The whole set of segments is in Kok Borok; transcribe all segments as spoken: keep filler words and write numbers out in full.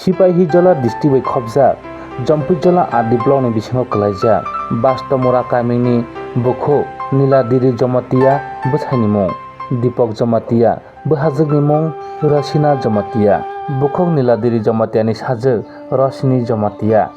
Sipahijola district bai khopjak, Jampui Jola R D block ni bisingo kwlaijak. Bastomura kamini bukhuk Niladiri Jamatia bwsaini mung Dipok Jamatia, bwhajwkni mung Rosina Jamatia. Bukhuk Niladiri Jamatiani sajwk Rosini Jamatia.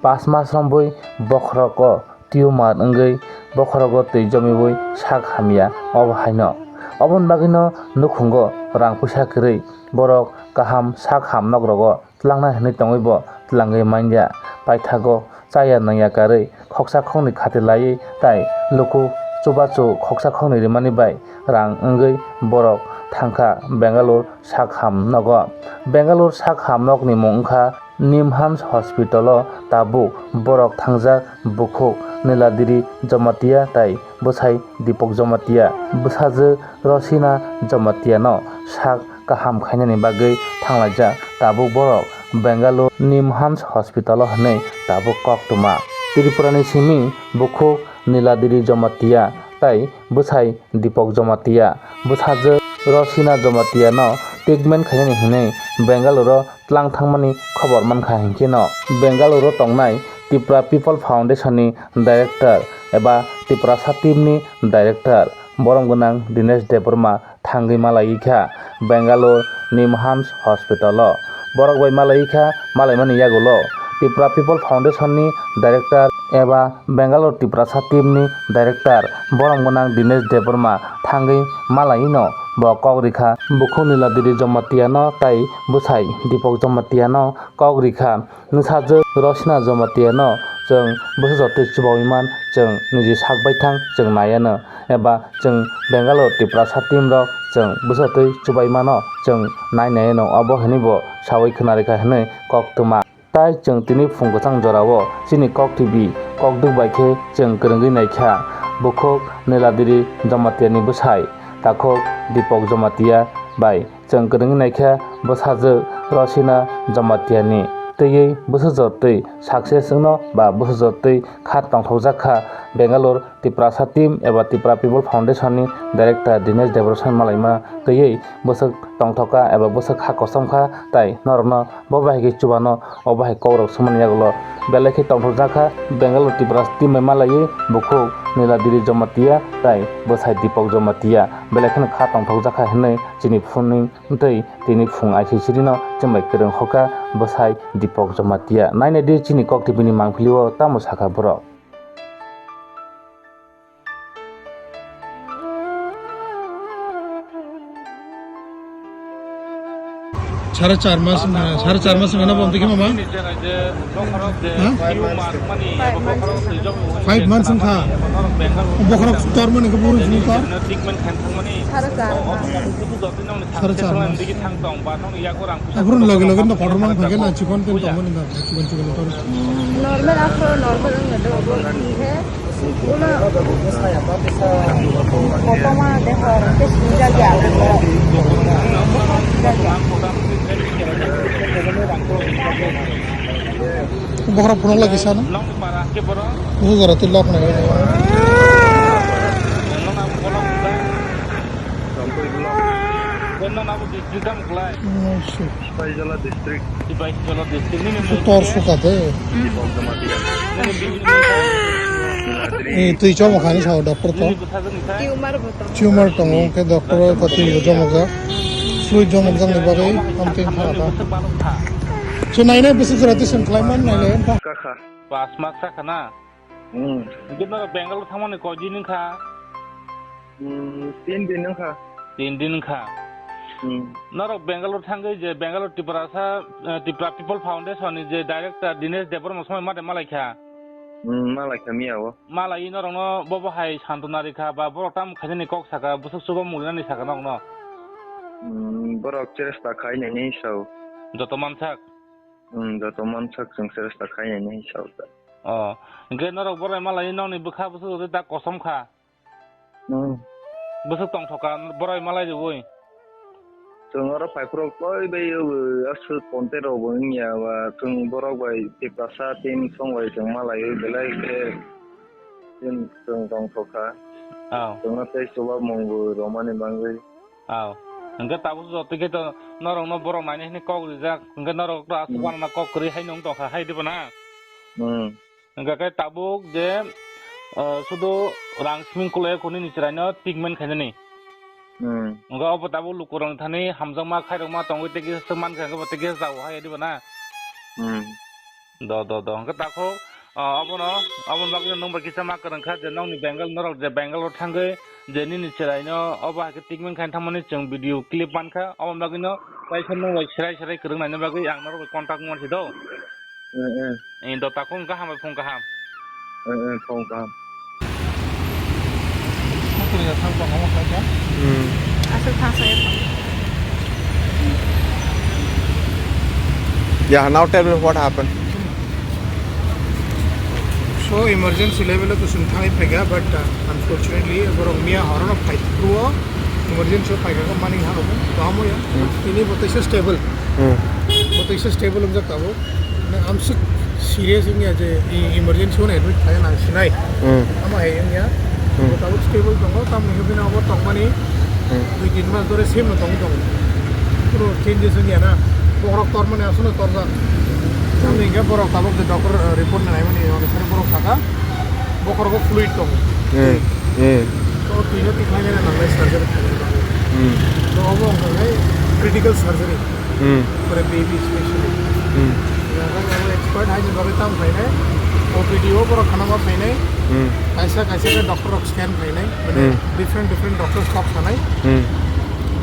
Pas mas romwi bokhorogo tumor wngwi bokhorogo twi jomiwi sak hamya obo haino. Oboni bagwino nukhungo rang puisa kwrwi borok kaham sak ham nogrogo twlangnai hwnwi tongwi bo twlangwi manya. Paithago chaya nangya karwi khoksa khoknwi khati laiwi tai luku chubachu khoksa khoknwi rimani bai rang wngwi borok thangkha Bangalore sak ham nogo. Bangalore sak ham nokni mung wngkha Nimhans Hospital o tabuk borok thangjak bukhuk Niladiri Jamatia tai bwsai Dipok Jamatia, bwsajwk Rosina Jamatia no sak kaham khainani bagwi thanglaijak. Tabuk borok Bangalore Nimhans Hospital o hwnwi tabuk koktwma. Tripura ni simi bukhuk Niladiri Jamatia tai bwsai Dipok Jamatia, bwsajwk Rosina Jamatia no treatment khainani hwnwi Bangalore o tlang thangmani khobor mankha hinkhe no Bangalore o tongnai Tipra People Foundation ni director eba Tiprasa team ni director borom gwnang Dinesh Debbarma thangwi malaiwi kha Bangalore Nimhans Hospital o. Borok bai malaiwi kha, malaimani yagulo Tipra People Foundation ni director eba Bangalore Tiprasa team ni director borom gwnang Dinesh Debbarma thangwi malaino bo kok rikha. Bukhuk Niladiri Jamatia no tai bwsai Dipok Jamatia no kok rikha. Nwsajwk Rosina Jamatia no chwng bwsajwk twi chubaui man, chwng niji sak baithang chwng naiano, eba chwng Bangalore Tiprasa team rok chwng bwsajwk twi chubai mano chwng nai naiano, obo hwnwi bo saui khna rikha hwnwi koktwma. Tai chwng tini phung kwchang jorao chini Kok T V kokdwk bai khe chwng kwrwngwi naikha. Bukhuk Niladiri Jamatia ni bwsai takhuk Dipok Jamatia bai chwng kwrwngwi naikha bwsajwk Rosina Jamatia ni twiwi bwsajwk twi success wngno ba bwsajwk twi kha tongthokjak kha Bangalore Tiprasa team eba Tipra People Foundation ni director Dinesh Debbarma malaima twiwi bwswk tongthok kha eba bwswk kha kosom kha tai norokno bo bahai khe chubano, o bahai kokrok swmani yagulo belai khe tongthokjak kha Bangalore Tiprasa team bai malaiwi bukhuk Niladiri Jamatia tai bwsai Dipok Jamatia belai kheno kha tongthokjak kha hwnwi chini phunwi tei tini phung aisisirino chwng bai kwrwng hokha bwsai Dipok Jamatia. Nainai di chini Kok T V ni mangpili o tamo sakha borok. Sare char mas, sare char mas wngkha na bo, tei khe mama? Ha? Five months wngkha. Bokhorok tor mani khe buru sini tor. Sare char mas. Sare char mas. Aphuru loge loge no kotor mang phage na chikon ken tong mani ba chikon chikon tor. Normal aphuru normal wngkha do bo khe. Kotorma dehor, tei swijak ya. Bokhorok phunuk lagi sana. Busu jora tei lok nai. Oh, shit. Sipahijola district. Sipahijola district. Nini mung tor suka de. Nini bini mung Eh, twi chomok hani sao doctor to. Nini bwsajwk ni sai. Tumor bo tong. Tumor tongo, hwnkhe doctor o twi chomok jak. Fluid chomok jak ni bagwi, amtwi kha kha. Bwswk balok kha. So nainai bwswk jora twi song khlai man nainai wngkha. Kha kha. Pas mas kha kha na? Hmm. Hwnkhe norok Bangalore thangmani koi din wngkha? Hmm, tin din wngkha. Tin din wngkha. Hmm. Norok Bangalore thangwi je Bangalore Tiprasa, eh, Tipra People Foundation ni je director Dinesh Debbarma somoi mate malaikha? Hmm, malaikha miya o. Malaiwi norokno bobo hai santona rikha ba borok tamo khainani kok saka, bwswk chuba murinani saka norokno? Hmm, borok cheresta khainani sao. Joto mansak? Hmm, joto mansak chwng cheresta khainani sao. Oh, hwnkhe norok borai malaiwi nokni bwkha bwswk joto da kosom kha? Hmm. Bwswk tongthok kha, borai malai rwui. Chwng oro phaiphuru koi bai o, aswk contact rok bo wngya ba, chwng borok bai Tiprasa team song bai chwng malaiwi belai khe chwng, chwng tongthok kha. Oh. Chwngno tei chuba mung bo romani bagwi. Oh. Hwnkhe tabuk joto khe to norokno borok naina hwnwi kok rijak, hwnkhe norok to aswk Hmm. wanana kok kwrwi haino wng tongkha, hai dibo na? Hmm. Hwnkhe khe tabuk je, ah, sudu rang simi kwlaiya kho nini chwraino treatment khainani. Hmm. Hwnkhe obo tabuk lukurokni thani hamjakma khairokma tongwi tei kisa swk mankha, hwnkhe bo tei kisa jago hai dibo na? Hmm. Do, do, do. Hwnkhe takhuk, ah, obono, oboni bagwino nwng bai kisa ma kwrwngkha je nokni Bengal, norok je Bengal o thangwi je nini chwraino obo hai khe treatment khaina thangmani chwng video clip mankha, oboni bagwino kaisa nwng bai serai serai kwrwng naina bagwi ang norok bai contact wngmani si do. Eh, eh. Eh, do takhuk wngkha, hambai phung kaham. Eh, eh, phung kaham. Hmm. Aswk thangsa ya. Yeah, now tell me what happened. So emergency level o kusum thangwi phaikha, but, uh, unfortunately borok miya horono phai phuru o emergency o phaikha khe mani ha obo tamo ya. Hmm. Tini bo teisa stable. Hmm. Bo teisa stable wngjak tabuk. Mane amswk serious wngya je e-, emergency o admit khlaiya nang sinai. Hmm. Amo hai wngya. Hmm. Bo tabuk stable tongo, tamoni hwnwi bini obo tongmani Hmm. dui tin mas dhore same no tongwi tongo. Puro changes wngya na. Bokhorok tormani aswkno torjak. Tamoni hwnkhe borok tabuk je doctor, eh, report naimani onusare borok saka bokhorogo fluid tongo. Hmm. Hmm. To twino tikhlainani nangnai surgery khainani bagwi. Hmm. To obo wngkha khe critical surgery. Hmm. For a baby especially. Hmm. Expert haini bagwi tam khainai, O P D o borok khana ma phainai, Hmm. kaisa kaisa khe doctor rok scan khainai, mane Hmm. different different doctors kok sanai, Hmm.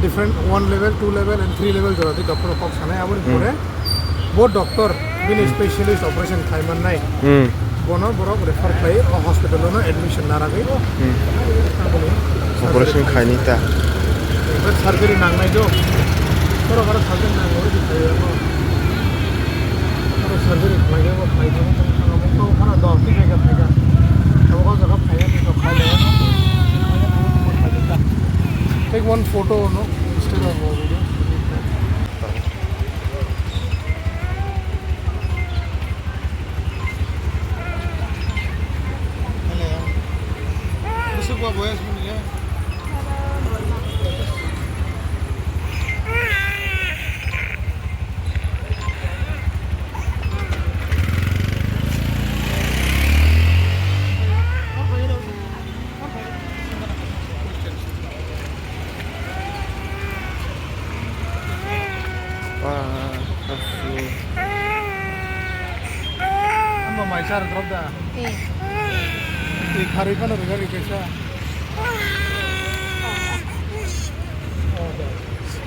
different one level, two level and three level jora di doctor rok kok sanai, aboni Hmm. pore bo doctor bini Hmm. specialist operation khai mannai. Hmm. Bono borok refer khlai o hospital o no admission naragwi. Hmm. Aboni Operation surgery khaini ta. Operation surgery nangnai do. Borok aro surgery nango di khlai o. Aro surgery khlai o khlai o. Abo ko khana do ti jaga khlai ga. Abo ko jaga khlai o, khlai o. Take one photo, no, instead of a video. Ama mai char drop da. Eh. Twi kharwi phano rwjak rwkhe sa.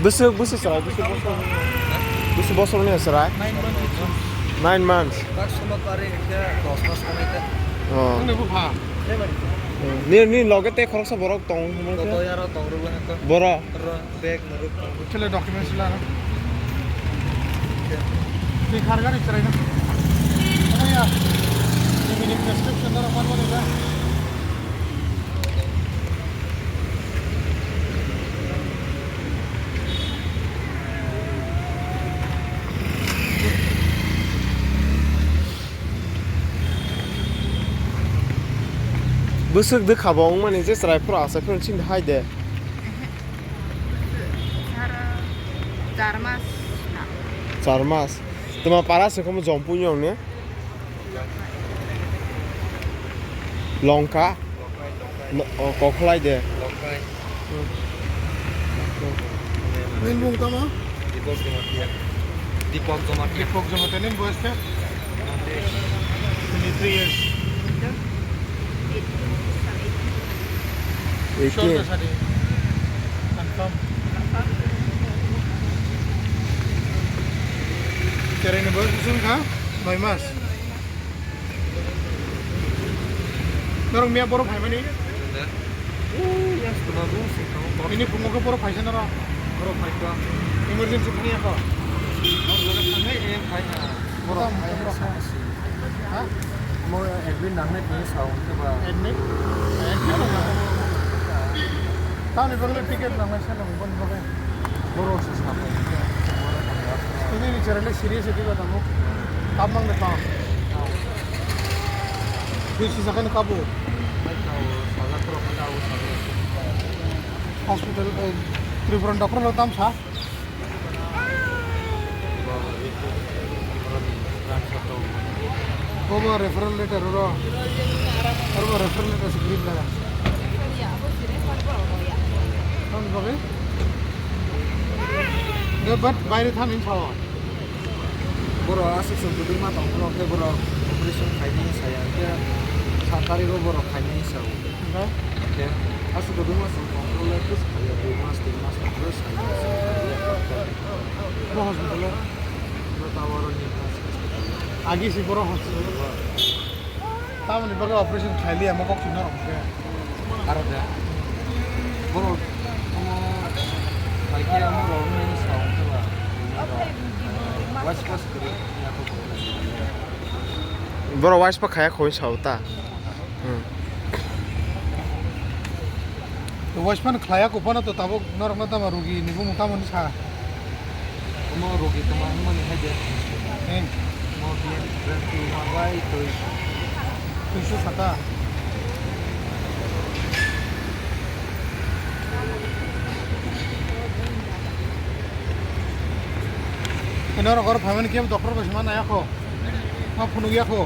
Bwswk, bwswk chwrai, bwswk bosor, bwswk bosor ni chwrai? Nine months. Nine months. Bak suma pare ekta dos mas kanai ta. Oh. Nang bo pha. Ni, ni loge te khoroksa borok tong hwnwi khe? Koto yaro tong rwgwi hwnkhe. Boro? Ro, bag narwk tong. Chwla documents la. Twi khar gari chwrai na. Ano ya. Ni mini prescription na rok man mani da. Bwswk dwkha bo wngmani je chwrai phuru achai phuru chini hai de. Sara char mas na. Char mas. Tuma para se komo jompu nyong ne. Longka. No, o, kokhlai de. Nini bung tamo? Deepak Jamatia. Deepak Jamatia. Deepak Jamatia, nini boyos khe? Twenty-three years. Eighteen. Sure, sadi. Confirm. Cherai ni boyos bisi wngkha? Noi mas. Norok miya borok phaimani? Yes, tuma bung sing tamo. Ini pungo khe borok phaisa norok? Borok phaikha. Emergency phani ako? Borok jaga thangnai, eh, phai. Borok phai. Ha? Mo admit nangnai phai sao, khe ba? Admit? Admit nangnai. Tamni bagwi ticket nangnai, se nang boni bagwi. Borok se sapai. Tini ni chwrai le serious edi ba tamo. Tamo nang de tamo. Twi sijak khe no kabo. Hospital, eh, Tripura ni doctor rok tam sa. Bo bo referral letter oro. Oro bo referral letter se green laga. Tam bagwi. Nge bat baire tham in sao. Borok aswk chwng kwbangma tongphuru khe borok operation khainai saya khe sat tarikh o borok khainai sao. Hwnkhe? Khe aswk kwbangma chwng tongphuru le khe saya dui mas tin mas tongphuru saya. Bo hospital o? Bo Tawar ni hospital. Agi si borok hospital o? Tamoni bagwi operation khailiya, mo kok chwngno rok khe. Aro de. Borok omo bai khe omo rok nini sa ongkhe ba. Wash wash kwrwi ya kho. Borok wash pa khaya khoi sa ta. Hmm. Wash pan khlaiya kuphano to tabuk norokno tamo rugi ni bumung tamoni sa. Omo rugi tongma wngmani hai de. Em. Omo biyan brand twi ma bai twi. Twiso sata. Norok oro phaimani kebo doctor bai se ma naiya kho. Ma phunukya kho.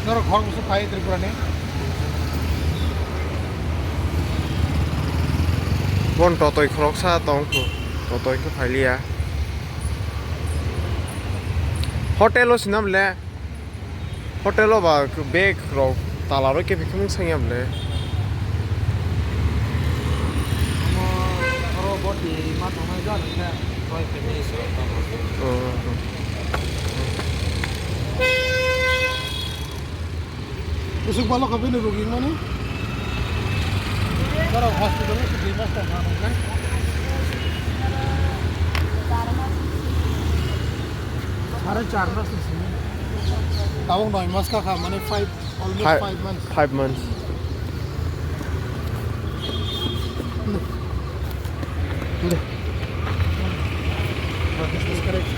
Norok hor bwswk phai Tripura ni. Bon totoi khoroksa tong kho. Totoi khe phailiya. Hotel o sinam le. Hotel o ba bag rok tala rok khe bikhimung sanya bwle. Omo oro boti ma tongnai jani khe roi khe ni srok tamo. Oh. Usuk balo kha bini rugi mani. Oro hospital o dui mas tong kha. Sare char mas ni simi. Tabuk noi mas kha kha, mane five, almost Five, five months. Five months. This is correct.